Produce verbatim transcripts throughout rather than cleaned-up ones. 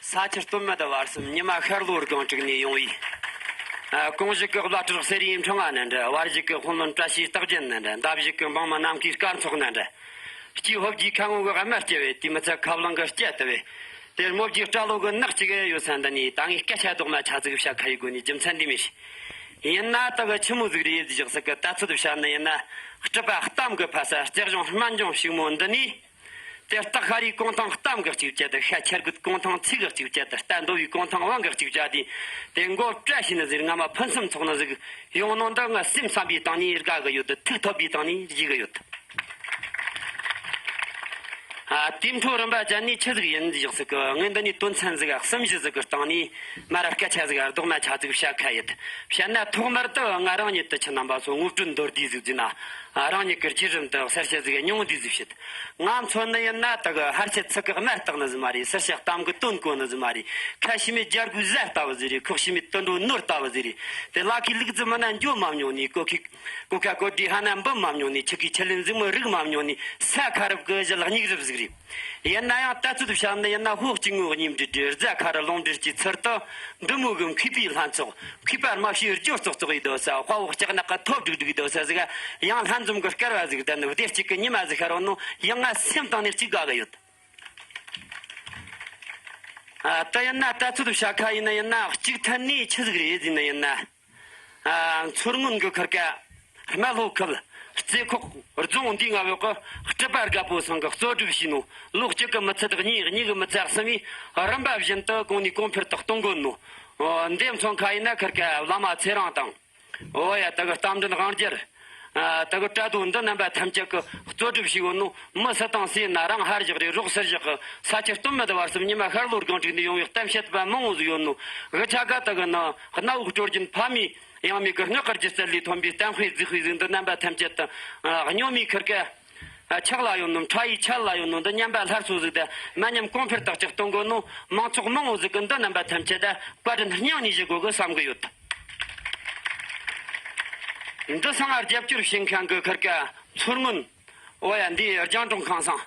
ས་ཆུ་སྟོད་སྨད་བར་གསུམ། ཉི་མ་ཤར་ལྷོ་སྒང་དྲུག་ནས་ཡོང་བའི། ཨ། གོང་བཞུགས་ཀྱི་བླ་སྤྲུལ་གསེར་གཡུའི་འཕྲེང་བ་ནི་འདྲ། བར་བཞུགས་ཀྱི་དཔོན་སློབ་བཀྲ་ཤིས་རྟགས་བརྒྱད་ནི་འདྲ། འདབས་བཞུགས་ཀྱི་འབངས་མི་ནམ་མཁའི་སྐར་ཚོགས་ནི་འདྲ། སྐྱེས་ཕོ་བརྒྱའི་ཁ་ངོ་གི་དམར་སྐྱ་བས། དེ་མི་ཚད་ཁ་རླངས་གི་སྐྱ་དུ་བས། དེར་མོ་བརྒྱའི་སྐྲ་ལོ་གི་ནག་ཅིག་ཡོད་ས་འདི་ནས། ད་ངས་སྐད་ཆ་རྡོག་མ་ཆ་ཟིག་བཤད་ཁ་ཡི་སྒོ་ནས་རྒྱུ་མཚན་འདི་མི་ཤེས། ཡིན་ན་ད་གི་ཆི་མོ་ཟིག་རེད་བཞག་ཟིག་གི། ད་ཚོད་བཤད་ནི་ཡིན་ན། སྤྲུལ་པ་གཏམ་གི་ཕ་ས་རྩེ་གཞུང་སྨན་ལྗོངས་ཕྱུག་མོ་འདི་ནས། དེ་སྟག་ཤ་རའི་གོང་ཐང་གཏམ་གི་གཅིག་བཅད་དེ། ཤ་ཁྱེར་རྒོད་གོང་ཐང་ཚིག་གི་གཅིག་བཅད་དེ། རྟ་འདོ་བའི་གོང་ཐང་བང་གི་གཅིག་བཅད་དེ། དེ་མགོ་བཀྲ་ཤིས་ནི་ཟིག་རྔ་མ་ཕུན་སུམ་ཚོགས་ནི་ཟིག་ཡོང་ནོ་འདི། ང་སེམས་བསམ་པའི་སྟེང་ནས་དགའ་གི་ཡོད། ཐུགས་ཐོབ་པའི་སྟེང་ནས་བརྗེད་གི་ཡོད། ཨ། དེའི་འཕྲོ་རིམ་པ་ཅན་ནས་ཆི་ཟིག་ཡིན་བཞག་ཟིག་གི། ངས་འདི་ནས་དོན་ཚན་ཟིག་གསུམ་བཞི་ཟིག་གི་སྟེང་ནས་མར་སྐད་ཆ་ཟིག་རྡོག་མ་ཆ་ཟིག་བཤད་ཁ་ཡིན། བཤད་ན་ཐོག་མར་དུ་ང་རང་ཉིད་དུ་ཁྱེད་རྣམ་པ་ཚོ་ངོ་སྤྲོད་མདོར་བསྡུས་ཟིག་བགྱིས་ན། ཨ། རང་ཉིད་ཀྱི་བརྒྱུད་རིམ་དུ་གསལ་བཤད་ཟིག་ཉུང་བསྡུས་ཟིག་བྱེད། ང་མཚོན་ནི་ཡིན་ན་ད་གི་ཕར་བཤད་ཚིག་གི་དམར་རྟགས་ནི་ཟིག་མ་རེད། ཚུར་བཤད་གཏམ་གི་དོན་གོ་ནི་ཟིག་མ་རེད། ཁ་ཕྱེས་མེད་རྒྱལ་སྒོའི་གཟའ་ལྟ་བུ་ཟིག་རེད། ཁོག་ཕྱེས་མེད་དུད་འགྲོའི་ནོར་ལྟ་བུ་ཟིག་རེད། དེ་ལ་ཁའི་ལུག་རྫི་མིན་ན་འགྱོ་མ་མྱོང་ནི། གོ་ཁའི་གོ་ཁ་གོ་དྲིས་ཧ་ན་འབུད་མ་མྱོང་ནི། ཆུ་ཁའི་ཆུ་ལེན་གཟིགས་མོ་རིག་མ་མྱོང་ནི། ས་ཁ་རུབ་གི་བཞི་ལ་སྙིགས་རུབ་ཟིག་རེད། ཡིན་ན་ཡང་ད་ཚོད་བཤད་ནི་ཡིན་ན། ཕོ་གཅིག་ངོ་གཉིས་འབྲེལ་འབྲེལ། རྫ་ཁ་རུ་ལུང་འབྲེལ་གྱི་ཚུལ་དུ། འདི་མོ་གི་མཁས་པའི་ལྷན་ཚོགས། མཁས་པ་རྨ་བྱའི་སྒྱུ་རྩུབ་རྩུབ་ཡི་སྡོད་ས། དཔའ་བོ་ལྕགས་ནག་གི་ཐོབ་སྒྲིག་སྒྲིག་ཡི་སྡོད་ས་ཟིག། ཡང་ལྷན་འཛོམས་ཀྱི་སྐལ་བ་ཟིག་ལྡན་ནི། བདེ་སྐྱིད་ཀྱི་ཉི་མ་ཟིག་ཤར་བ་ནོ། ཡང་ང་སེམས་གཏིང་ནས་གཅིག་དགའ་གི་ཡོད། ཨ། ད་ཡིན་ན་ད་ཚོད་བཤད་ཁ་ཡིན་ན་ཡིན་ན། གཅིག་ཐད་ནས་ཆི་ཟིག་རེད་ཟེར་ན་ཡིན་ན། ཨ། མཚོ་སྔོན་གྱི་ཁུར་ཀ་རྨ་ལྷོ་ཁུལ་རྩེ་ཁོག་རྫོང་འདིའི་མངའ་འོག་གི་སྤྲུལ་པ་དགའ་པོ་ཚང་གིས་གཙོ་སྒྲུབ་བྱས་ནོ། ལོ་གཅིག་གི་མི་ཚད་གཉིས། གཉིས་གི་མི་ཚད་གསུམ་ཡི་རིམ་པ་བཞིན་དུ་གོང་ནས་གོང་འཕེལ་དུ་གཏོང་དགོས་ནོ། འདི་མཚོན་ཁ་ཡིན་ན་ཁུར་ཀ་བླ་མ་ཚེ་རིང་དང་། འོ་ཡ། ད་གི་རྟ་མགྲིན་དབང་རྒྱལ། ཨ། ད་གི་བཀྲ་རྡོ་འདི་རྣམ་པ་ཐམས་ཅད་ཀྱིས་གཙོ་སྒྲུབ་བྱས་ཡོད་ནོ། མི་སུ་དང་སུ་ཡིན་ན་རང་ཧར་བཞག་རེ་རོགས་ཚུར་བཞག་གི། ས་ཆུ་སྟོད་སྨད་བར་གསུམ། ཉི་མ་ཤར་ལྷོ་སྒང་དྲུག་ནས་ཡོང་བའི་གཏམ་བཤད་པ་མང་བོ་ཟིག་ཡོད་ནོ། གི་ཆ་ག་ད་གི་ནི་གནའ་བོའི་སྲོལ་རྒྱུན་ཕ་མེས་ཡང་མེས་ཀྱི་སྔགས་ཀྱི་སྒྱུ་རྩལ་ལས་ཐོན་པའི་གཏམ་དཔེ་རྫིག་དཔེ་ཟིག་འདི་རྣམ་པ་ཐམས་ཅད་དུ། ཨ། སྨྱོ་མའི་ཁུར་ཀ་ཨ། ཆག་ལ་ཡོད་ནོ། ཁྲ་ཡི་ཆད་ལ་ཡོད་ནོ། འདི་ཉམས་པ་སླར་གསོ་ཟིག་དང་མ་ཉམས་གོང་འཕེལ་དག་ཅིག་གཏོང་དགོས་ནོ། མང་ཚོགས་མང་བོ་ཟིག་གིས་འདི་རྣམ་པ་ཐམས་ཅད་ད་བཀའ་དྲིན་སྙིང་ནས་ཞུ་དགོས་གི་བསམ་གི་ཡོད། འདི་སང་ང་རྒྱབ་སྐྱོར་བྱེད་མཁན་གི་ཁུར་ཀ་མཚོ་སྔོན། འོ་ཡ། འདི་རྒྱང་གྲོང་ཁང་སང་།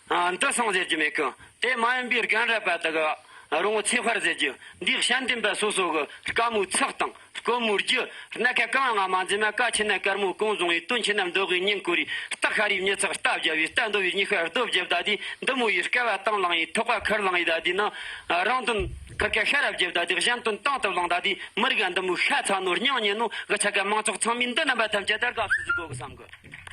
ཨ། འདི་སང་ཟེར་རྒྱུ་མེད་གི། དེ་མ་ཡིན་པའི་རྒན་རབས་པ་དག་གི་རོང་བོ་ཚེ་དཔལ་ཟེར་རྒྱུ། འདིའི་ཞལ་འདེབས་པ་སོ་སོ་གི་དཀའ་མོའི་ཚེགས་དང་། དཀོན་མོའི་རྒྱུ། སྣ་ཁ་གང་ང་མ་འཛེམ་མ། ཀ་ཆེ་ན་དཀར་མོ་གོང་བཟུང་བའི། དོན་ཆེ་ན་མདོ་དབུས་སྙིང་བསྐོར་རེ། སྟག་ཤ་རའི་མྱི་ཚག་རྟ་བརྒྱབ་བའི། རྟ་འདོ་བའི་མྱི་ཤ་རྡོ་བརྒྱབ་ད་དེ། འདི་མོ་ཡི་སྐལ་བ་དང་བླངས་ཡི། ཐོག་པ་ཁུར་བླངས་ཡི་ད་དེ་ནི། རང་དོན་ཁུར་ཀ་ཤ་ར་བརྒྱབ་ད་དེ། གཞན་དོན་དང་དུ་བླངས་ད་དེ། མི་རིགས་འདི་མོ་ཤ་ཚ་ནོ། སྙིང་ཉེ་ནོ། གི་ཆ་ག་མང་ཚོགས་ཚང་མས་འདི་རྣམ་པ་ཐམས་ཅད་ད་དགའ་བསུ་ཟིག་དགོས་གི་བསམ་གི།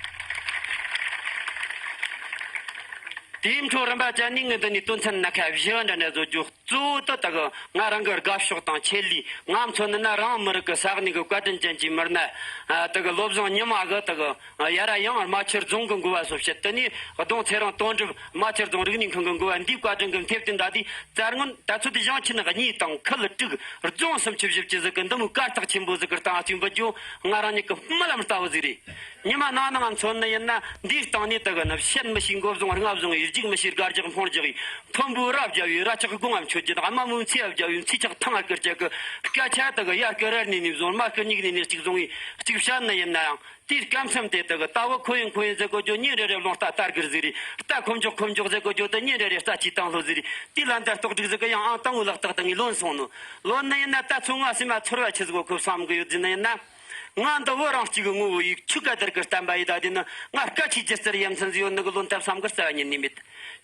དེའི་འཕྲོ་རིམ་པ་ཅན་ནས་ངས་འདི་ནས་དོན་ཚན་སྣ་ཁ་བཞི་འདྲ་འདྲ་བཟོ་རྒྱུ། གཙོ་བོ་དེ་དག་ང་རང་གི་དགའ་ཕྱོགས་དང་ཆེད་ལས། ང་མཚོན་ནི་ན་རང་མི་རིགས་ཀྱི་ས་གནས་ཀྱི་བཀའ་དྲིན་ཅན་གྱི་མི་སྣ། ཨ། དེ་གི་བློ་བཟང་ཉི་མ་གིས་དེ་གི་ཡར་ར་ཡང་རྨ་ཆུ་རྫོང་གི་འགོ་བ་སོགས་བྱས། དེ་ནས་ལྡོང་ཚེ་རིང་དོན་གྲུབ། རྨ་ཆུ་རྫོང་རིག་གནས་ཁང་གི་འགོ་བ། འདིའི་བཀའ་དྲིན་གྱི་མཐེབ་སྟེ་ད་དེ་བཙལ་སྔོན་ད་ཚོད་དེ་ཞིང་ཆེན་གཉིས་དང་ཁུལ་དྲུག་རྫོང་སུམ་ཅུ་བཞི་བཅུ་ཟིག་གི་འདི་མོའི་གར་སྟེགས་ཆེན་པོ་ཟིག་གི་སྟེང་བཙུགས་འབུད་རྒྱུ་ང་རང་ཉིད་ཀྱི་རྨི་ལམ་ལྟ་བུ་ཟིག་རེད། ཉི་མ་ནང་ནང་མཚོན་ནི་ཡིན་ན། འདིའི་སྟེང་ནས་དེ་གི་ནི་བཤད་མི་ཤེས་མགོ་བཟུང་རྔ་བཟུང་ཡི། རྒྱུག་མི་ཤེས་སྒ་རྒྱག་འཕོང་རྒྱག་ཡི། མཐོན་པོའི་རྭ་བརྒྱབ་ཡི། རྭ་ཅོ་དགུང་ངམ་ཆོད་རྒྱུ་དང་། དམའ་མོའི་མཚེའུ་བརྒྱབ་ཡི། མཚེའུ་ཆག་ཐང་ང་ཀིར་བཅད་གི། སྐད་ཆ་དེ་གི་ཡར་གི་རལ་ནས་ནས་བཟུང་། མར་གི་སྙིགས་ནས་ནས་གཅིག་བཟུང་ཡི་གཅིག་བཤད་ནི་ཡིན་ན་ཡང་། དེའི་སྐབས་མཚམས་དེ་དེ་གི་ད་བུ་ཁོ་ཡིན་ཁོ་ཡིན་ཟེར་གོ་རྒྱུ། ཉིན་རེ་རེ་རླུང་རྟ་དར་གིར་ཟིག་རེད། རྟ་ཁོམ་འཇོག་ཁོམ་འཇོག་ཟེར་གོ་རྒྱུ། དེ་ཉིན་རེ་རེ་རྟ་ཆས་བཏང་ལྷོད་ཟིག་རེད། དེའི་ལན་དེ་ལྟོགས་སྒྲིག་ཟིག་གི་ཡང་ཨང་དང་བོའི་ལག་རྟགས་དང་ངས་ལོན་སོང་ནོ། ལོན་ནི་ཡིན་ན་ད་ཚོད་ང་སེམས་མ་ཚོར་བ་ཆི་ཟིག་གོ་ཁོ་བསམ་གི་ཡོད་ཟེར་ནི་ཡིན་ན། ང་འདི་བུ་རང་གཅིག་གི་ངོ་བོ་ཡིག་ཆུ་ཀ་དར་གི་བསྟན་པ་ཡི་ད་དེ་ནི། ང་སྐད་ཆའི་སྒྱུ་རྩལ་ཡ་མཚན་ཟིག་ཡོད་ནི་གི་ལོན་ཐབས་བསམ་གི་རྩ་བ་ཉིད་ནས་མེད།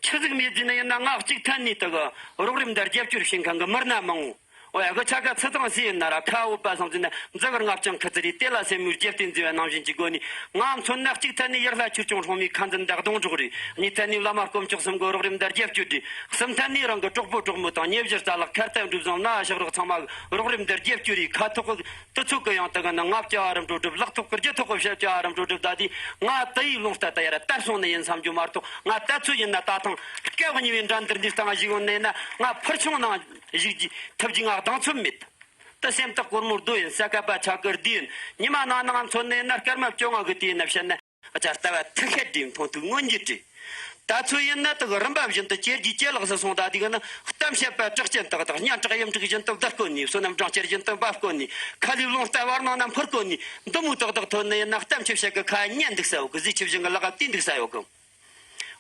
ཆི་ཟིག་མེད་ཟེར་ནི་ཡིན་ན། ང་གཅིག་ཐད་ནས་དེ་གི་རོགས་རམ་དང་རྒྱབ་སྐྱོར་བྱེད་མཁན་གི་མི་སྣ་མང་བོ། འོ་ཡ། གི་ཆ་ག་ཚི་དང་སི་ཡིན་ན་ར། ཁ་འོད་པ་སང་ཟིན་ན་མཛུ་གུར་ལྔ་བཅང་ཁི་ཙི་རེ། དེ་ལ་སེན་མོའི་རྒྱབ་རྟེན་མཛེས་པ་ནང་བཞིན་གྱི་སྒོ་ནས། ང་མཚོན་ན་གཅིག་ཐད་ནས་ཡར་ལྷ་ཆོས་སྐྱོང་སྲུང་མའི་ཁ་འཛིན་དང་སྡོང་གྲོགས་རེད། གཉིས་ཐད་ནས་བླ་མ་དཀོན་མཆོག་གསུམ་གི་རོགས་རམ་དང་རྒྱབ་སྐྱོར་རེད། གསུམ་ཐད་ནས་རང་གི་གྲོགས་པོ་གྲོགས་མོ་དང་ཉེ་གཞི་རྩ་ལག་ཁ་གཏད་འགྲུབ་བཟང་ན་ཞག་རོགས་ཚང་མ་རོགས་རམ་དང་རྒྱབ་སྐྱོར་རེད། ཁ་ཐོག་གི་དུ་ཚོད་གི་ཡང་དེ་གི་ནི་ལྔ་བཅུ་ཨ་རམ་འགྲོ་གྲབས། ལག་ཐོག་གི་རྒྱུ་ཐོག་གི་བཤད་རྒྱུ་ཨ་རམ་འགྲོ་གྲབས། ད་དེ་ང་དེ་ཡི་རླུང་རྟ་ད་ཡར་དར་སོང་ནི་ཡིན་བསམ་རྒྱུ་མ་གཏོགས། ང་ད་ཚོད་ཡིན་ན་ད་ཐེངས་སྐབས་གཉིས་པའི་འགྲན་བསྡུར་འདིའི་སྟེང་ཞུགས་ཡོང་ནི་ཡིན་ན། ང་ཕུར་ཆུང་ནང་ཞུགས་རྒྱུ་ཐུབ་རྒྱུ་ང་གདེང་ཚོད་མེད། དེ་སེམས་ཐག་གོར་མོ་རྡོ་ཡིན། ས་ཀ་པ་ཆ་ཀིར་དེ་ཡིན། ཉི་མ་ནང་ནང་མཚོན་ནི་ཡིན་ན། སྐར་མ་བཅོ་ལྔ་གི་དུས་ཡིན་ན་བཤད་ན། ཨ་ཅག་ལྟ་བ་ཐུག་ཤད་འདྲེས། མཐོང་ཐོས་མངོན་གྱུར་འདྲེས། ད་ཚོད་ཡིན་ན་དེ་གི་རིམ་པ་བཞིན་དུ་ཇེ་རྒྱས་ཇེ་ལེགས་སུ་སོང་། ད་དེ་གི་ནི་གཏམ་བཤད་པ་གྲགས་ཅན་ཏག་ཏག། སྙན་གྲགས་གཡུ་འབྲུག་བཞིན་དུ་བརྡར་གོ་ནི། བསོད་ནམས་སྦྲང་ཆར་བཞིན་དུ་འབབ་གོ་ནི། ཁ་ལས་རླུང་རྟ་བར་སྣང་ན་འཕུར་གོ་ནི། འདི་མོ་ཏག་ཏག་ཐོན་ནི་ཡིན་ན། གཏམ་ཆི་བཤད་གི་ཁ་ཉན་འདུག་ས་ཡོད་གི། གཟི་ཆི་བཞིན་གི་ལག་བལྟས་འདུག་ས་ཡོད་གི།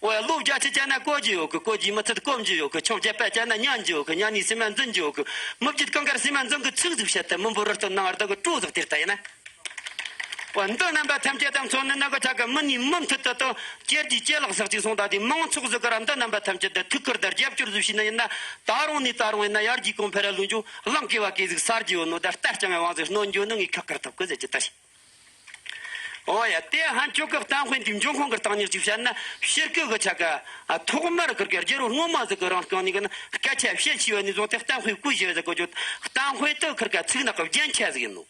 ཨོ་ཡ། ལོ་བརྒྱད་ཅུ་ཅན་ན་གོ་རྒྱུ་ཡོད་གི། གོ་རྒྱུ་མི་ཚད་གོམས་རྒྱུ་ཡོད་གི། ཆུང་བརྒྱད་པ་ཅན་ན་ཉན་རྒྱུ་ཡོད་གི། ཉན་ནས་སེམས་མ་འཛིན་རྒྱུ་ཡོད་གི། མི་བརྒྱུད་གང་དགར་སེམས་མ་འཛིན་གི་ཚིག་ཟིག་བཤད་དེ་མི་འབོར་རི་སྟོན་ནང་བར་དག་གི་སྤྲོ་ཟིག་སྟེར་ད་ཡིན་ན། ཨོ། འདི་རྣམ་པ་ཐམས་ཅད་དང་མཚོན་ནི་ན་གི་ཆ་ག་མི་ནི་མུ་མཐུད་དུ་དང་ཅེར་གྱི་ཅེ་ལག་ཟག་ཅིག་སོང་ད་དེ་མང་ཚོགས་ཟིག་གི་ར་འདི་རྣམ་པ་ཐམས་ཅད་དུ་ཐུགས་ཁུར་དང་རྒྱབ་སྐྱོར་ཟིག་བྱས་ནི་ཡིན་ན། ད་རུང་ནས་ད་རུང་ཡིན་ན་ཡར་རྒྱས་གོང་འཕེལ་ར་ལོན་རྒྱུ་གླང་གི་བ་གི་ཟིག་གསར་རྒྱས་ཡོད་ནོ་ད་ལྟ་རྐྱང་བའི་དབང་ཟིག་སྣོན་རྒྱུ་ནི་ངས་ཁག་ཁུར་ཐུབ་གི་ཟེར་གྱི་ད་ཞིག་ཨོ་ཡ། དེ་ཧན་ཆོ་གི་གཏམ་དཔེ་འདི་འབྱུང་ཁུངས་ཀྱི་སྟེང་ནས་ཅིག་བཤད་ན། ཕྱིར་སྐུ་གི་ཆ་ག་ཐོག་མར་ཁིར་ཀ་རྒྱལ་པོ་སྔོན་མ་ཟིག་གི་རིང་སྐང་ནས་གི་ན་སྐད་ཆ་བཤད་ཤེས་པ་ནས་བཟུང་སྟེ་གཏམ་དཔེ་བཀོལ་ཤེས་པ་ཟིག་གི་བརྗོད། གཏམ་དཔེ་དེ་ཁིར་ཀ་ཚིག་ནག་གི་རྒྱན་ཆ་ཟིག་ཡིན་ནོ།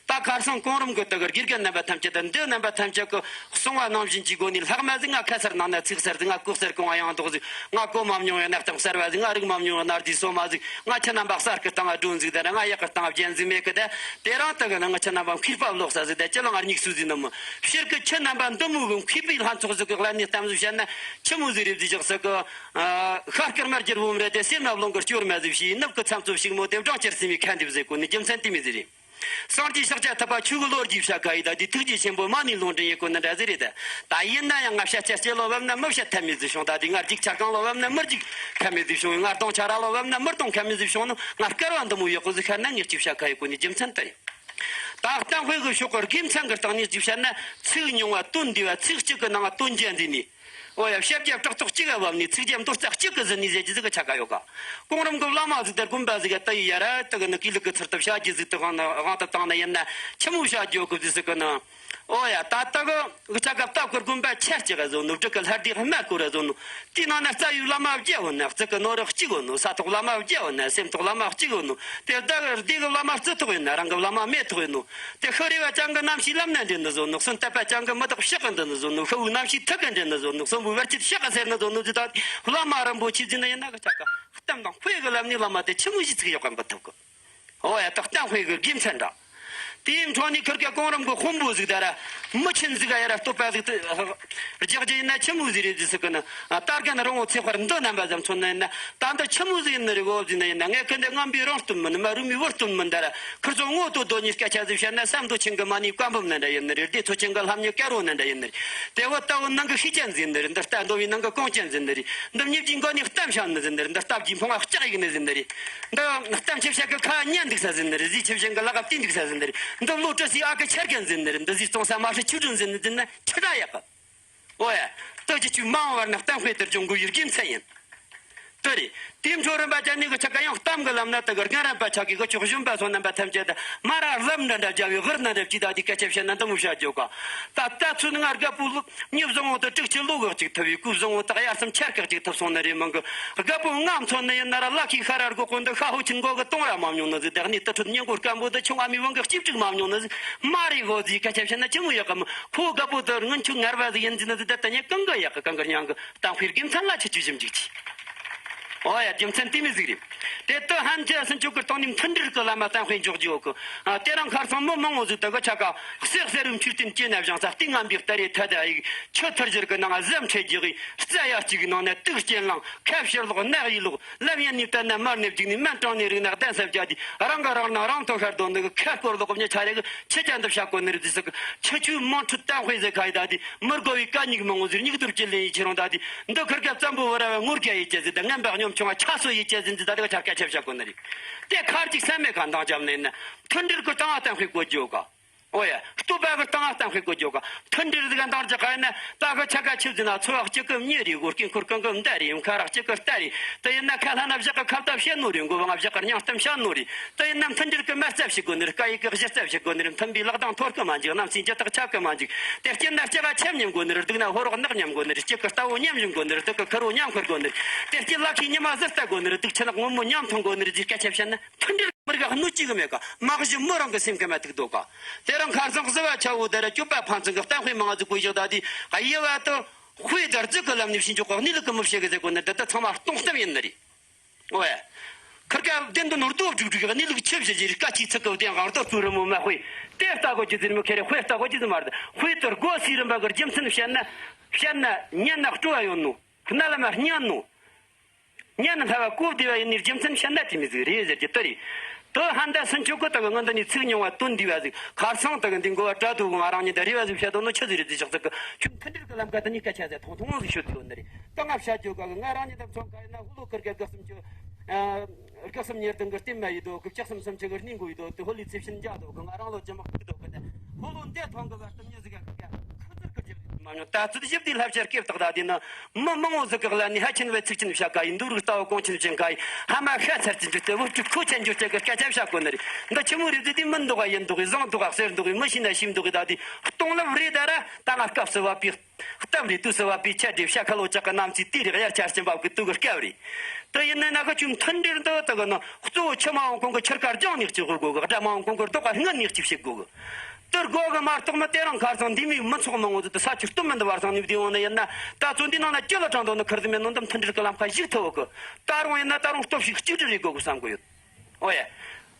ད་ཁར་སང་གོང་རིམ་གི་དེ་གི་དགེ་རྒན་རྣམ་པ་ཐམས་ཅད་དང་འདི་རྣམ་པ་ཐམས་ཅད་ཀྱི་གསུང་བ་ནང་བཞིན་གྱི་སྒོ་ནས་ལྷག་མ་ཟིག་ང་ཁ་སར་ནང་ན་ཚིག་གསར་ཟིག་ང་གོ་གསར་གོང་བ་ཡང་ལྡོག་ཟིག་ང་གོ་མ་མྱོང་བའི་གནའ་གཏམ་གསར་བ་ཟིག་ང་རིག་མ་མྱོང་བའི་གནའ་རྫས་སོ་མ་ཟིག་ང་ཁྱེད་རྣམ་པ་གསར་གི་སྟེང་སྒྲོན་ཟིག་དང་ང་ཡག་གི་སྟེང་རྒྱན་ཟིག་མེད་གི། ད་དེ་རིང་དེ་གི་ནང་ང་ཁྱེད་རྣམ་པ་མཁས་པ་ལོག་ས་ཟིག་ད་ཅི་ལ་ང་སྙིགས་སུ་ཟིག་ནི་མི་ཕྱིར་གི་ཁྱེད་རྣམ་པ་འདི་མོ་གི་མཁས་པའི་ལྷན་ཚོགས་ཟིག་གི་ཀླད་ནས་གཏམ་ཟིག་བཤད་ན་ཆི་མོ་ཟིག་རེད་ཟིག་བཞག་ས་གི། ཤར་དཀར་དམར་གྱི་བུམ་རེད་དེ་སེར་ནག་རླུང་གི་སྐྱོར་མ་ཟིག་བྱས། ནུབ་གི་མཚམས་ཚོ་ཞིག་མོ་དེ་སྦྲང་ཆར་སིམ་མའི་ཁ་འདེབས་ཟེར་གོ་ནི་རྒྱུ་མཚན་དེ་མོ་ཟིག་རེད། སངས་རྒྱས་ཤཱཀྱ་ཐུབ་པ་ཆོས་གི་ལོ་རྒྱུས་བཤད་ཁ་ཡི་ད་དེ་ཐུགས་རྗེ་ཆེན་པོ་མ་ཎི་ལུང་འདྲེན་ཡེ་གོ་ནི་འདྲ་ཟིག་རེད་ད། ད་ཡིན་ན་ཡང་ང་བཤད་ཆ་སྐྱེ་ལོ་བབ་ན་མི་བཤད་ཐབས་མེད་ཟིག་བྱུང་། ད་དེ་ང་རྒྱུག་ཆ་གང་ལོ་བབ་ན་མི་རྒྱུག་ཁ་མེད་ཟིག་བྱུང་། ང་གཏོང་ཆ་ར་ལོ་བབ་ན་མི་གཏོང་ཁ་མེད་ཟིག་བྱུང་ནོ། ང་སྐལ་བ་འདི་མོ་ཡག་པོ་ཟིག་ཤར་ན་ངས་ཅིག་བཤད་ཁ་ཡེ་གོ་ནི་རྒྱུ་མཚན་དེ་རེད། ད་གཏམ་དཔེ་གི་ཕྱོགས་གི་དགེ་མཚན་གི་སྟེང་ནས་ཅིག་བཤད་ན། ཚིག་ཉུང་བ་དོན་འདུས་པ། ཚིག་གཅིག་གི་ནང་དོན་ཅན་ཟིག་ནི། ཨོ་ཡ། བཤད་རྒྱ་ཕྲག་དོག་གཅིག་ག་བབ་ནས་ཚིག་རྒྱ་མདོ་རྩ་གཅིག་གི་ཟིན་ནས་ཟེར་རྒྱུ་ཟིག་གི་ཆ་ག་ཡོད་ག་གོང་རིམ་གི་བླ་མ་ཟིག་དང་དགོན་པ་ཟིག་ག་ད་ཡི་ཡ་ར་དེ་གི་ནི་གུས་ལུགས་གི་ཚུལ་དུ་བྱ་རྒྱུ་ཟིག་དེ་དབང་ན་དབང་དུ་བཏང་ན་ཡིན་ན་ཆི་མོ་བྱ་རྒྱུ་གི་ཟིག་གི་ནི། ཨོ་ཡ། ད་ལྟ་གི་གི་ཆ་ག་སྟབས་གི་དགོན་པ་ཆ་གཅིག་ག་བཟོ་ནོ། འབྲུག་གི་ལྷ་སྡེ་སྨད་སྐོར་ར་བཟོ་ནོ། དེའི་ནང་ན་རྩ་བའི་བླ་མ་བརྒྱ་ཡོད་ན། རྩིག་གི་ནོར་བུ་གཅིག་ཡོད་ནོ། ས་ཐོག་བླ་མ་བརྒྱ་ཡོད་ན། སེམས་ཐོག་བླ་མ་གཅིག་ཡོད་ནོ། དེ་ད་གི་སྡེ་གི་བླ་མ་རྩི་ཐོག་ཡོད་ན། རང་གི་བླ་མ་མེ་ཐོག་ཡོད་ནོ། དེ་ཤི་རེ་བ་ཅན་གི་རྣམ་ཤེས་ལམ་ན་འདྲེན་ནི་བཟོ་ནོ། གསོན་དད་པ་ཅན་གི་མི་དག་ཕྱག་གི་འདྲེན་ནི་བཟོ་ནོ། ཤི་བོའི་རྣམ་ཤེས་ཐུགས་གི་འདྲེན་ནི་བཟོ་ནོ། གསོན་པོའི་བར་ཆད་ཕྱག་གི་སེལ་ནི་བཟོ་ནོ་ཟིག་ད་བླ་མ་རིན་པོ་ཆེ་ཟིག་ནི་ཡིན་ན་གི་ཆ་ག་གཏམ་དང་དཔེ་གི་ལམ་ནས་བླ་མ་དེ་ཆི་མོ་ཞིག་ཚིག་ཡག་ག་འབུལ་ཐུབ་གི། ཨོ་ཡ། ད་གཏམ་དཔེ་གི་དགེ་མཚན་འདྲ། དེའི་འཕྲོ་ནས་ཁིར་ཀ་གོང་རིམ་གི་དཔོན་པོ་ཟིག་ད་ར་མི་ཆེན་ཟིག་ག་ཡ་ར་བསྟོད་པ་ཟིག་ཏུ་རྒྱག་རྒྱུ་ཡིན་ན་ཆི་མོ་ཟིག་རེད་ཟེར་གི་ན། ད་རྒན་རོང་བོ་ཚེ་དཔལ་འདི་རྣམ་པ་ཙམ་མཚོན་ན་ཡིན་ན། ད་འདི་ཆི་མོ་ཟིག་ཡིན་ནི་རེད་གོ་ཟེར་ན་ཡིན་ན། ངས་ཁི་འདི་རྔམ་པའི་རང་སྟོན་མིན། མ་རུ་མའི་བུ་སྟོན་མིན། ད་ར་ཁིར་ཚོ་ངོ་དོ་དོ་ཉིད་སྐད་ཆ་ཟིག་བཤད་ན། བསམ་མདོ་ཆེན་གི་མ་ཎི་བཀའ་འབུམ་ནི་འདྲ་ཡིན་ནི་རེད། སྡེ་ཚོ་ཆེན་གི་ལྷམ་ཉི་དཀར་བོ་ནི་འདྲ་ཡིན་ནི་རེད། དེ་བོ་ལྟ་བུ་ནང་གི་ཤེས་ཅན་ཟིག་ཡིན་ནི་རེད། འདི་ལྟ་འདོ་བའི་ནང་གི་གོང་ཅན་ཟིག་ཡིན་ནི་རེད། འདི་མྱི་བརྒྱའི་མགོ་ནས་གཏམ་བཤད་ནི་ཟིག་ཡིན་ནི་རེད། འདི་སྟབས་ཀྱི་འཕོང་བ་ལྕགས་ཡིག་ནི་ཟིག་ཡིན་ནི་རེད། འདི་གཏམ་ཆེ་བཤད་གི་ཁ་ཉན་འདུག་ས་ཟིག་ཡིན་ནི་རེད། གཟི་ཆེ་བཞིན་གི་ལག་ག་བལྟས་འདུག་ས་ཟིག་ཡིན་ནི་རེད། འདི་བློ་གྲོས་སའི་ཨ་ཁུ་ཆེ་རྒན་ཟིག་ཡིན་ནི་རེད། འདི་གཟི་བཙོང་ས་མ་ཧྲི་ཆོས་སྒྲོན་ཟིག་ཡིན་ནི་ཟིག་ན་ཆི་འདྲ་ཡག་གི། ཨོ་ཡ། ད་ཅི་ཆུ་མང་བར་ན་གཏམ་དཔེ་དེར་སྦྱོང་དགོས་པའི་དགེ་མཚན་ཡིན། དེ་རེད། དེའི་འཕྲོ་རིམ་པ་ཅན་ནི་གི་ཆ་ག་ཡང་གཏམ་གི་ལམ་ན་དེ་གི་རྒན་རབས་པ་ཆ་གི་གི་ཆོག་གཞོན་པ་ཚོ་རྣམ་པ་ཐམས་ཅད་དུ་མ་ར་ལམ་འདྲ་འདྲ་བརྒྱབ་པའི་ཧུར་ན་འདྲ་བགྱིས། ད་དེ་སྐད་ཆ་བཤད་ན་འདི་མོ་བཤད་རྒྱུ་ག་ད་ལྟ་ཚུན་ང་རྒད་པོ་ལོ་མྱི་བཟང་བོ་དེ་དྲུག་ཅུ་ལོ་གི་གཅིག་ཐུབ་པའི་སྐུ་བཟང་བོ་དག་དབྱར་གསུམ་ཆར་གི་གཅིག་ཐུབ་སོང་ནི་རེད་མིན་གི། རྒད་པོ་ང་མཚོན་ནི་ཡིན་ན་ར་ལ་ཁའི་ཤ་ར་སྒོ་ཀུན་ཏུ་ཤ་ཧོ་ཆིན་མགོ་གི་གཏོང་ར་མ་མྱོང་ནི་ཟིག་དེ་ནས་དུར་ཁྲོད་སྙིང་མགོ་སྐམ་པོ་དུ་ཆུང་ཨ་མའི་བང་གི་གཅིག་དྲུག་མ་མྱོང་ནི་ཟིག་མ་རེད་གོ་ཟིག་སྐད་ཆ་བཤད་ན་ཆི་མོ་ཡག་གམ། ཁོ་རྒད་པོ་དུ་སྔོན་ཆད་ངར་བ་ཟིག་ཡིན་ཟིན་ནི་ཟིག་ད་ལྟ་ཉེ་གང་གི་ཡག་གི་གང་གི་སྙིང་གི་གཏམ་དཔེ་དགེ་མཚན་ལ་ཆི་ཆི་ཞིམ་འཇུག་ཅི། ཨོ་ཡ། རྒྱུ་མཚན་དེ་མོ་ཟིག་རེད། དེ་ལྟ་ཧན་ཅི་སུན་ཆོག་གི་སྟེང་ནས་མཐུན་སྒྲིལ་གི་ལམ་མ་གཏམ་དཔེ་འཇོག་རྒྱུ་ཡོད་གི། ཨ། དེ་རིང་ཁར་སང་མི་མང་བོ་ཟིག་དུ་གི་ཆ་ག་གསེར་གསེར་རུ་མཆོད་རྟེན་སྐྱེ་ན་བཞེངས་ས་སྟེང་ང་འབིག་ཏ་རེ་ཐ་ད་ཡིག་ཆུ་ཐུར་སྦྱར་གི་ནང་གཟབ་འཕྲད་རྒྱུ་གི་རྩ་ཡ་གཅིག་གི་ནང་ན་དུག་རྐྱེན་ལངས། ཁ་ཕྱིར་ལོག་ནག་ཡིས་ལོག་ལམ་ཡན་ནས་བལྟས་ན་མར་ནས་བརྒྱུགས་ནས་མན་དྲང་ནས་རིག་ན་གདན་ས་བརྒྱ་དེ་རང་གི་རང་ནང་རང་ཐོ་ཤར་དོན་ནི་གི་ཁ་སྐོར་ལོག་མྱི་ཆ་རེ་གི་ཆི་ཅན་དུ་བྱ་གོ་ནི་རེད་ཟེར་གི། ཁྱི་ཆོས་དམངས་ཁྲོད་གཏམ་དཔེ་ཟེར་ཁ་ཡི་ད་དེ་མི་དགོ་བའི་གད་སྙིགས་མང་བོ་ཟེར་སྙིགས་དོར་གྱི་ལེན་ཡི་ཁྱེད་རང་ད་དེ་འདི་ཁིར་ཀ་བཙན་པོ་བུ་ར་བ་ངོ་རྒྱ་ཡི་ཅེ་ཟེར་ད་ངན་པ་སྙོམ་ཆུང་བ་ཆ་སོ་ཡི་ཅེ་ཟེར་འདི་ད་དེ་ག་ཆ་སྐད་ཆ་བཤད་གོ་ནི་རེད། དེ་ཁར་ཅིག་སེམས་མེད་ཁ་འདང་བརྒྱབ་ནས་ན་མཐུན་སྒྲིལ་གི་སྟེང་ང་གཏམ་དཔེ་བཀོད་རྒྱུ་ག་ཨོ་ཡ། བསྟོད་པ་གི་སྟེང་ང་གཏམ་དཔེ་བཀོད་རྒྱུ་ག་མཐུན་སྒྲིལ་ཟིག་ག་འདང་རྒྱག་ག་ཡིན་ན་ད་གི་ཆ་ག་ཆི་ཟེར་ན་ཚོ་བ་གཅིག་གི་མྱི་རེད། སྒོ་སྐེ་འཁོར་གང་གི་མདའ་རེད། ཁ་རག་གཅིག་གི་རྟ་རེད། དེ་ཡིན་ན་ཁ་ལྷ་ན་བཞག་གི་ཁ་བཏབ་བཤད་ནོ་རེད། མགོ་བ་ང་བཞག་གི་སྙིང་གཏམ་བཤད་ནོ་རེད། དེ་ཡིན་ན་མཐུན་སྒྲིལ་གི་མ་རྩ་བྱེད་དགོས་ནི་རེད། སྐད་ཡིག་གི་གཞི་རྩ་བྱེད་དགོས་ནི་རེད། མཐུན་པའི་ལག་གདང་འཐོར་གི་མ་འཇུག་གནམ་སའི་འཇུ་ཐག་ཆད་གི་མ་འཇུག་དེ་སྐྱིད་ན་སྐྱ་བ་ཆེམ་མཉམ་དགོས་ནི་རེད། སྡུག་ན་ཕོ་རོག་ནག་མཉམ་དགོས་ནི་རེད། སྐྱིད་གི་རྟ་བོ་མཉམ་བཞོན་དགོས་ནི་རེད། སྡུག་གི་ཁུར་བོ་མཉམ་འཁུར་དགོས་ནི་རེད། དེ་སྐྱིད་ལ་ཁའི་ཉི་མ་ཟིར་ལྟ་དགོས་ནི་རེད། སྡུག་ཆུ་ནག་སྔོན་མོ་མཉམ་འཐུང་དགོས་ནི་རེད་ཅེས་སྐད་ཆ་བཤད་ན་མཐུན་སྒྲིལ་མི་རིགས་གནོད་ཅི་གི་མེད་ག་མ་གཞི་མི་རང་གི་སེམས་ཀྱི་མ་ཐུག་དོ་ག་དེ་རིང་ཁར་སང་གཟུ་བ་ཆ་བོ་དེ་ར་སྐྱོབ་པ་ཕན་ཚུན་གི་གཏམ་དཔེ་མང་ཟིག་བཀོད་བཞག་ད་དེ་ག་དབྱེ་བ་དང་། དཔེ་དར་རྒྱུ་གི་ལམ་ནས་ཕྱིན་ཆོག་གི། གནས་ལུགས་ཀྱི་མི་བཤད་གི་ཟེར་གོ་ནི་འདི་ལྟ་ཚང་མ་སྟོང་གཏམ་ཡིན་ནི་རེད། ཨོ་ཡ། ཁིར་ཀ་བདེན་དོན་རྡོ་སྒྲུག་སྒྲུག་གི་གནས་ལུགས་ཆི་བཞི་བཞི་རེད། སྐད་ཅིག་ཚིག་གི་བདེན་དབང་རྡོ་སྤུ་རི་མོ་མ་དཔེ་དེ་ལྟ་གོ་རྒྱུ་ཟེར་མོ་ཁེ་རེ་དཔེ་ལྟ་གོ་རྒྱུ་ཟེར་མ་རེད། དཔེ་དེ་སྒོ་སའི་རིམ་པ་གི་རྒྱུ་མཚན་བཤད་ན། བཤད་ན་ཉན་ན་སྤྲོ་བ་ཡོད་ནོ། རྣ་ལམ་མ་སྙན་ནོ། ཉན་ན་སླ་བ་གོ་བདེ་བ་ཡིན་ནི་རྒྱུ་མཚན་བཤད་ན་དེ་མི་ཟིག་རེད་ཟེར་རྒྱུ་དེ་རེད། དེ་ཧན་ད་སུན་ཆོད་གི་ད་གི་ང་འདི་ནས་ཚིག་ཉུང་བ་དོན་འདུས་པ་ཟིག། ཁར་སང་ད་གི་འདི་མགོ་བ་བྲ་དུ་གི་ང་རང་ཉིད་ད་རེ་བ་ཟིག་བཤད་དོ་ནོ་ཆི་ཟིག་རེད་ཟིག་ཤག་ཟིག་གི། ཁྱོད་མཐུན་སྒྲིལ་གི་ལམ་ཁ་དེ་གཉིས་སྐད་ཆ་ཟེར་ཐུང་ཐུང་ཟིག་ཤོད་དུས་ཡོད་ནི་རེད། ད་ང་བཤད་རྒྱུ་ག་གི་ང་རང་ཉིད་ད་མཚོན་ཁ་ཡིན་ན་ཧུ་ལོ་ཁིར་གི་དགུ་གསུམ་ཆུ། ཨ། དགུ་གསུམ་ཉེར་བདུན་གི་སྟེང་མ་ཡིན་དོ། དགུ་བཅུ་གསུམ་སུམ་ཅུ་གི་སྣེ་མགོ་ཡིན་དོ། དེ་ཧོ་ལི་ཚེ་ཕྱིན་འཇག་དོ་གི་ང་རང་ལོ་ཇི་མ་ཁུག་དོ་གི་ནས་ཧོ་ལོ་འདས་ཐོང་གི་བར་དུ་མྱི་ཟིག་ག་ཁུ་ཚུར་གི་རྒྱབ་མ་མྱོང་། ད་ཚོད་ཞིབ་དེ་ལྷ་བཤད་སྐད་བཏགས་ད་དེ་ནི་མི་མང་བོ་ཟིག་གི་ལ་ནི་ཧ་ཆེན་བའི་ཚིག་ཆེན་བཤད་ག་ཡིན། འདུག་རིགས་ལྟ་བུ་གོང་ཆེན་ཅན་ག་ཡིན། ཧ་མ་ཤ་ཚར་གྱི་འཇུག་སྟེ་བུ་ཕྲུག་ཁོ་ཆེན་འཇུག་སྟེ་གི་སྐད་ཆ་བཤད་གོ་ནི་རེད། འདི་ཆི་མོ་རེད་ཟེར་དུས་མི་འདུག་ག་ཡིན་འདུག་གི། བཟང་འདུག་ག་གསེར་འདུག་གི། མི་ཤེས་ན་ཤེས་འདུག་གི། ད་དེ་སྟོང་ལབ་རེད། ད་ར་ད་ང་སྐབས་སུ་བབ་པའི། གཏམ་རེད། དུས་སུ་བབ་པའི་ཆ་འགྲིག་བྱ་ཁ་ལོ་ཅག་གི་རྣམ་ཚེ་དུས་རེད། དབྱར་ཆར་གྱི་འབབ་གི་དུས་ཀྱི་སྐབས་རེད། དེ་ཡིན་ན་ན་གི་ཆུ་མཐུན་སྒྲིལ་འདི་དག་གི་ནི་གཙོ་བོ་ཆུ་མ་འོང་གོང་གི་ཆུ་རྐ་རྒྱང་ནས་གཅིག་དགོས་གི། དགྲ་མ་འོང་གོང་གི་རྡོ་ཁ་སྔོན་ནས་གཅིག་བྱེད་དགོས་གི། དེར་དགོས་གི་མ་གཏོགས་མི་དེ་རིང་ཁར་སང་འདི་མིག་མི་ཚོགས་མང་བོ་ཟིག་ཏུ་ས་ཆུ་སྟོད་མི་འདི་བར་སང་ནས་བསྡད་ཡོང་ནི་ཡིན་ན། ད་ཚོ་འདི་ནང་ན་སྐྱིད་ལ་དྲང་དོ་ནི་ཁུར་ཟིག་མེད་ནོ་འདི་མཐུན་སྒྲིལ་གི་ལམ་ཁ་ཞུགས་ཐུབ་གི། ད་རུང་ཡིན་ན་ད་རུང་སྟོབས་ཤུགས་གཅིག་སྒྲིལ་རེ་དགོས་གི་བསམ་གི་ཡོད། ཨོ་ཡ།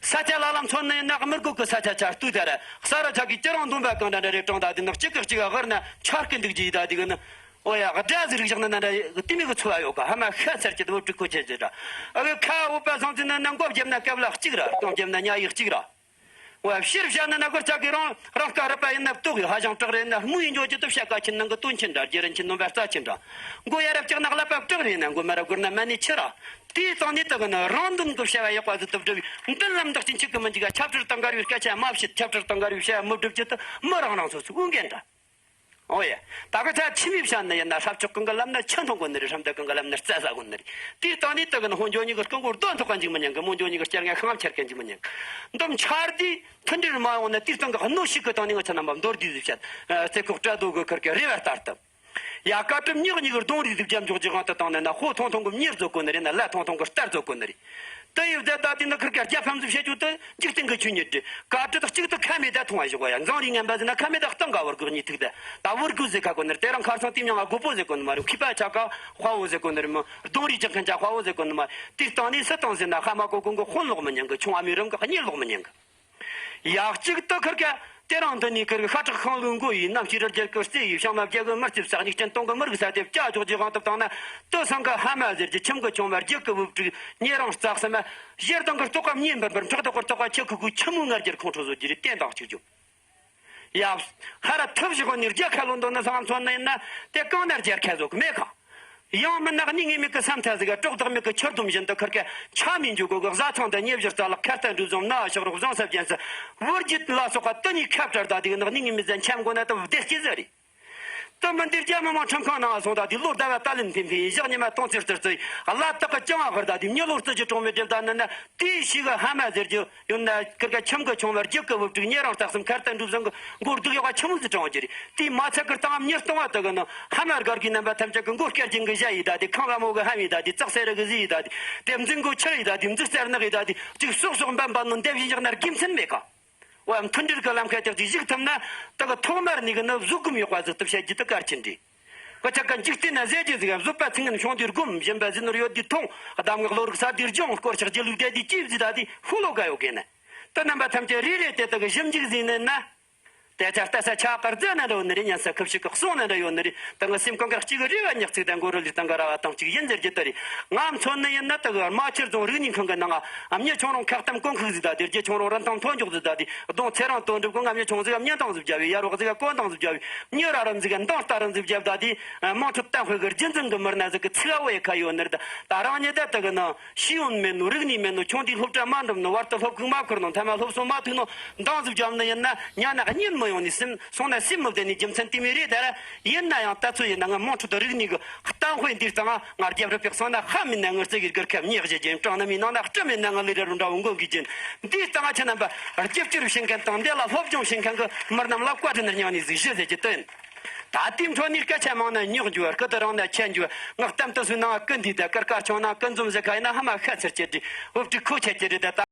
ས་ཆ་ལ་ལ་མཚོན་ནི་ཡིན་ན་མི་རྒོད་གི་ས་ཆ་ཆ་ལྟོས་ད་ར། ས་ར་ཆ་གི་ཅི་རང་འདོམ་པ་གང་འདྲ་འདྲ་རེ་དྲངས་ད་དེ་ནི་གཅིག་གི་གཅིག་ག་དབར་ན་ཆར་གི་འདུག་རྒྱུ་ཡི་ད་དེ་གི་ནི། ཨོ་ཡ། དགྲ་ཟིག་རིག་བཞག་ན་ན་འདྲ་དེ་མིག་གི་འཚོ་བ་ཡོད་ག། ཧ་མ་ཤ་ཚར་གྱི་དེ་བུ་ཕྲུག་ཁོ་ཆེ་ཆེ་འདྲ། ཨ་གི་ཁ་འུ་པ་སང་ཚེ་ན་ན་མགོ་བརྒྱབ་ན་སྐབས་ལ་གཅིག་ར། རྐང་བརྒྱབ་ན་ཉྭ་ཡིག་གཅིག་ར། ཨོ་ཡ། ཕྱིར་བཤད་ན་ན་གོར་ཆ་གི་རང་རང་དཀའ་རུ་པ་ཡིན་ན་བཏོག་གི། ཧ་ཅང་དྲག་རེད་ན་དམུ་ཡི་འཇོག་རྒྱུ་དེ་བཤད་ཀ་ཆེན་ནང་གི་དོན་ཆེན་འདྲ། རྒྱུ་རིན་ཆེན་ནོམ་པ་རྩ་ཆེན་འདྲ། མགོ་ཡ་རབས་ཀྱག་ན་ཀླད་པ་དྲག་རེད་ན་མགོ་མ་ར་སྒུར་ན་མ་ནི་ཆི་ར། དེའི་སྟེང་ནས་དག་ནི་རང་དོན་གྱི་བྱ་བ་ཡག་པ་ཟིག་ཏུ་བསྒྲུབས་པའི་མདུན་ལམ་དག་ཅིང་འཆུག་གི་མི་འཇུག་ག། ཆབ་སྲིད་དང་འགལ་བའི་སྐད་ཆ་མ་བཤད། ཆབ་སྲིད་དང་འགལ་བའི་བྱ་བ་མི་བསྒྲུབ་རྒྱུ་དེ་མི་རང་རང་སོ་སོའི་འོས་འགན་འདྲ། ཨོ་ཡ། ད་གི་ཚ་ཆི་མི་བྱ་ནི་ཡིན་ན། ཧྲབ་ཅོག་གང་གི་ལམ་ན་ཆུ་འཐུང་གོ་ནི་རེད། ཧྲམ་དེ་གང་གི་ལམ་ན་རྩྭ་ཟ་གོ་ནི་རེད། དེའི་སྟེང་ནས་དག་ནི་ཧོན་ཇོ་གཉིས་ཀྱི་རྐང་མགོར་རྡོ་ཐོགས་ག་འཇུག་མི་ཉན་གི། མོ་ཇོ་གཉིས་ཀྱི་སྐྱར་ངན་ཤང་ཆེར་ག་འཇུག་མི་ཉན་གི། འདོམ་ཆར་དེ་མཐུན་སྒྲིལ་མ་ཡོང་ན་དེའི་སྟེང་གི་གནོད་ཤུགས་ཀྱི་སྟེང་ནས་ང་ཚོ་རྣམ་པ་མདོར་བསྡུས་ཟིག་བཤད། རྩེ་ཁོག་བྲལ་རྡོ་གི་ཁུར་གི་རེ་བ་ལྟར་དུ། ཡ། ཀ་གྲུབ་ཉག་གཉིས་ཀྱི་གདོང་རིས་ཟིག་རྒྱབ་འཇོག་རྒྱུ་དབང་དུ་བཏང་ནས་ན། ཕོ་ཐུང་ཐུང་གི་མྱི་བཟོ་གོ་ནི་རེད་ན། ལ་ཐུང་ཐུང་གི་རྟ་བཟོ་གོ་ནི་རེད། དེ་ཡི་བཟའ་ད་དེ་ནི་ཁིར་ཀ་རྒྱ་ཕམ་ཟིག་བྱེད་རྒྱུ་དེ་འཇིག་རྟེན་གྱི་ཆོས་ཉིད་རེད། ཀ་གྲུབ་གཅིག་ཏུ་ཁ་མེད་ད་མཐོང་བ་ཞོག་ཡ། མཛངས་རིགས་ངན་པ་ཟིག་ན་ཁ་མེད་ད་སྟེང་ག་བུར་གོ་གཉིས་ཐུག་ད། ད་བུར་གོ་ཟེར་ཁ་གོ་ནི་རེད། དེ་རིང་ཁར་སང་དེ་མྱང་ང་རྒོད་པོ་ཟེར་གོ་ནི་མ་རེད། མཁས་པ་ཆ་ག་དཔའ་བོ་ཟེར་གོ་ནི་རེད་མོ། གདོང་རིས་རྒྱག་མཁན་ཆ་དཔའ་བོ་ཟེར་གོ་ནི་མ་རེད། དེའི་སྟེང་ནས་སུ་བཏང་ཟེར་ན། ཕ་མ་གོ་གོང་གི་དཔོན་ལོག་མི་ཉན་གི། ཆུང་ཨ་མའི་རུམ་གི་གཉེར་ལོག་མི་ཉན་གི། ཡ། གཅིག་ཏུ་ཁིར་ཀ་དེ་རིང་འདི་ནས་ཁིར་ཤ་ཁྲག་ཤིང་ལུས་མགོ་ཡི། ནམ་ཕྱེད་རི་རྒྱལ་གྱི་རྩེ་ཡི། བྱང་མ་རྒྱལ་གྱི་མི་རྩིབས་ས། གཉིས་སྤྱན་སྟོང་གི་མི་རིགས་ས། དེ་བཅའ་འཇོག་རྒྱུ་དབང་དུ་བཏང་ན། དེ་སང་གི་ཕ་མ་ཟེར་རྒྱུ། ཁྱིམ་གི་ཆུང་མ། རྒྱུད་གི་བུ་ཕྲུག། ཉེ་རིང་རྩ་གསུམ། ཞེ་སྡང་གི་རྟོག་པ་མྱེ་འབར་འབར། ཕྲག་དོག་གི་རྟོག་པ་ཁྱི་ཁུ་ཁུ། ཆི་མོ་ང་རྒྱལ་ཁོང་ཁྲོ་བཟོ་རྒྱུ་རེད། བསྟན་དང་གཅིག་རྒྱུ། ཡ། ཧ་ར་ཐབས་ཞིག་གོ་ནས་རྒྱལ་ཁ་ལོན་འདོད་ན་སང་མཚོན་ནི་ཡིན་ན། དེ་གང་ན་རྒྱལ་ཁ་བཟོ་གི་མེད་ག། ཡང་མིན་ན་གནས་ངེས་མེད་ཀྱི་ས་མཐའ་ཟིག་ག་གྲོགས་བདག་མེད་ཀྱི་ཆུ་སྡོམ་བཞིན་དུ་ཁིར་ཀ་ཆ་མི་འཇུག་གོ་གི། བཟའ་ཚང་དང་ཉེ་བཞི་རྩ་ལག། ཁ་རྟ་འགྲོ་བཟང་ན་ཕྱག་རོགས། བཟང་ས་རྒྱན་ས་བོར་རྒྱུ་ལ་སོགས་པ་དེ་གཉིས་ཁ་བྲལ་ད། དེ་གི་ནག་གནས་ངེས་མེད་ཟན་ཆམ་གོ་ན་དུ་བདེ་སྐྱིད་ཟིག་རེད། དུ་མི་འདིར་རྒྱ་མི་མང་ཁྲིམས་ཁང་ནང་སོང་ད། དེ་ལོ་ཟླ་བ་ད་ལན་ཕིན་ཕིན། ཞག་ཉི་མ་སྟོང་ཚེར་ཚེར་ཚེ། བླ་དག་གི་ཅང་ཨ་ཧར་ད། དེ་མྱི་ལོ་རྩི་ཅི་གྲོང་མི་སྒྲིབ་ད་ནི་ན། དེའི་ཞིག་གི་ཕ་མ་ཟེར་རྒྱུ། ཡོད་ན་ཁིར་ཀ་ཁྱིམ་གི་ཆུང་མ། རྒྱུད་གི་བུ་ཕྲུག། ཉེ་རིང་རྩ་གསུམ། ཁ་རྟ་འགྲོ་བཟང་གི་མགོ་སྡུག་ཡག་ག་ཆི་མོ་ཟིག་དྲང་རྒྱུ་རེད། དེའི་མ་ཚད་ཀི་སྟེང་མྱི་སྟོང་བ་དག་གི་ནང་ཕ་མ་སྒར་གི་རྣམ་པ་ཐམས་ཅད་ཀི་མགོ་སྐྱ་རྒྱན་གི་ཞྭ་ཡི་ད་དེ། ཁང་བ་མོ་གི་ཧམ་ཡི་ད་དེ། ཙག་སེ་རི་གི་ཟི་ཡི་ད་དེ། དེ་མཛུབ་མགོ་ཆུ་ཡི་ད་དེ། མཛུབ་རྩེ་ནག་ཡི་ད་དེ། ཅིག་སོག་སོག་འབམ་འབམ་ནོ་འདེབས་བཞིན་བཞག་ན་དགེ་མཚན་མེད་ག། འོ་ཡ། མཐུན་སྒྲིལ་གི་ལམ་ཁ་དེ་ཅིག་ཞུགས་ཐུབ་ན། དག་གི་ཐོག་མར་ནས་གི་ནི་བཟོད་སྒོམ་ཡག་པ་ཟིག་ཏུ་བྱེད་རྒྱུ་དེ་གལ་ཆེན་རེད། གི་ཆ་ག་འཇིག་རྟེན་ན་ཟེར་རྒྱུ་ཟིག། བཟོད་པ་ཚིག་ངན་བྱུང་དུས་སྒོམ། སྦྱིན་པ་ཟས་ནོར་ཡོད་དུས་ཐོངས། གདམས་ངག་བློ་རིག་ས་དུས་སྦྱོང་། དཀོར་ཕྱག་སྒྱིད་ལུག་བསྡད་དུས་གྱིས་ཟེར་ད་དེ་ཤོ་ལོ་ཀ་ཡོད་གི་ན། དེ་རྣམ་པ་ཐམས་ཅད་རེ་རེ་དེ་དག་གི་ཞིབ་འཇུག་ཟིན་ནས་ན། དེ་ཆ་ལྟ་ས་ཆ་གར་རྫ་ན་འདྲ་ཡོད་ནི་རེད། ཉན་ས་ཁུ་བྱུག་གི་གསུང་ན་འདྲ་ཡོད་ནི་རེད། དེ་ང་སེམས་གང་གར་གཅིག་རེ་བ་ཉག་ཚིག་དང་མགོ་རུ་ལུས་དང་ག་ར་བ་དང་གཅིག་ཡིན་ཟེར་རྒྱུ་དེ་རེད། ང་མཚོན་ནི་ཡིན་ན་དེ་གི་རྨ་ཆུ་རྫོང་རིག་གནས་ཁང་གི་ནང་ང་མྱི་ཆུང་རུང་ཁ་གཏམ་གོང་ཁུག་ཟིག་ད་དེ། རྒྱུ་ཆུང་རུང་རིན་ཐང་མཐོ་འཇོག་ཟིག་ད་དེ། གདོང་ཚེ་རིང་དོན་གྲུབ་ཀྱིས་ང་མྱི་ཆུང་ཟིག་ག་མྱི་འདང་ཟིག་བརྒྱབ་བས། ཡ་རོགས་ཟིག་ག་གོ་འདང་ཟིག་བརྒྱབ་བས། མྱི་ར་རིམ་ཟིག་ག་འདང་ལྟ་རིམ་ཟིག་བརྒྱབ་ད་དེ། དམངས་ཁྲོད་གཏམ་དཔེ་གི་རྒྱུན་འཛིན་གི་མི་སྣ་ཟིག་གི་ཚིག་འ་བོ་ཡི་ཁ་ཡོད་ནི་རེད། ད་རང་ཉིད་ད་དེ་གི་ནང་ཤེས་ཡོན་མེད་ནོ། རིག་གནས་མེད་ནོ། ཆུང་དུས་སློབ་གྲྭ་མ་འགྲིམ་ནོ། བར་དུ་སློབ་ཁུག་མ་ཁུར་ནོ། མཐའ་མ་སློབ་གསོ་མ་ཐུག་ནོ། འདང་ཟིག་བརྒྱབ་ནི་ཡིན་ན་ཉ་ནག་གཉིད་མི་ཡོང་ནི། སེམས་སོང་ན་སེམས་མི་བདེ་ནི་རྒྱུ་མཚན་དེ་མོ་རེད། ད་ར་ཡིན་ན་ཡང་ད་ཚོད་ཡིན་ན་ང་དམངས་ཁྲོད་དུ་རིག་གནས་གི་གཏམ་དཔེ་འདིར་བཏང་ང་རྒྱབ་རི་པེག་སོང་ན་ཧ་མིན་ན་ངི་རྩེ་གི་སྒར་ཁབ་ཉེ་བཞེས་ཀྱིན། གྲང་ན་མི་ནང་ན་སྤྲི་མིན་ན་ང་ལི་ར་རུ་འདྲ་བོ་མགོ་གི་ཅན། འདིར་བཏང་ང་ཁྱེད་རྣམ་པ་རྒྱབ་སྐྱོར་བྱེད་མཁན་དང་འདི་ལ་སློབ་སྦྱོང་བྱེད་མཁན་གི་མི་རྣམས་ལ་བཀའ་དྲིན་སྙིང་ནས་ཟིག་ཞུ་ཟེར་གྱི་དོན། ད་ལྟའི་འཕྲོ་ནས་སྐད་ཆ་མང་ན་རྙོག་འགྱུར། སྐུ་དུ་རིང་ན་ཆད་འགྱུར། ངག་གཏམ་དུ་སུན་ན་ང་ཀུན་འདི་ད་སྐར་དཀར་ཆུང་ན་ཀུན་འཛོམས་ཟེར་ཁ་ཡིན་ན་ཧ་མ་ཤ་ཚར་གྱི་འདྲི། འུབ་ཀྲི་ཁོ་ཆད་ཀྱི་རེད་ད།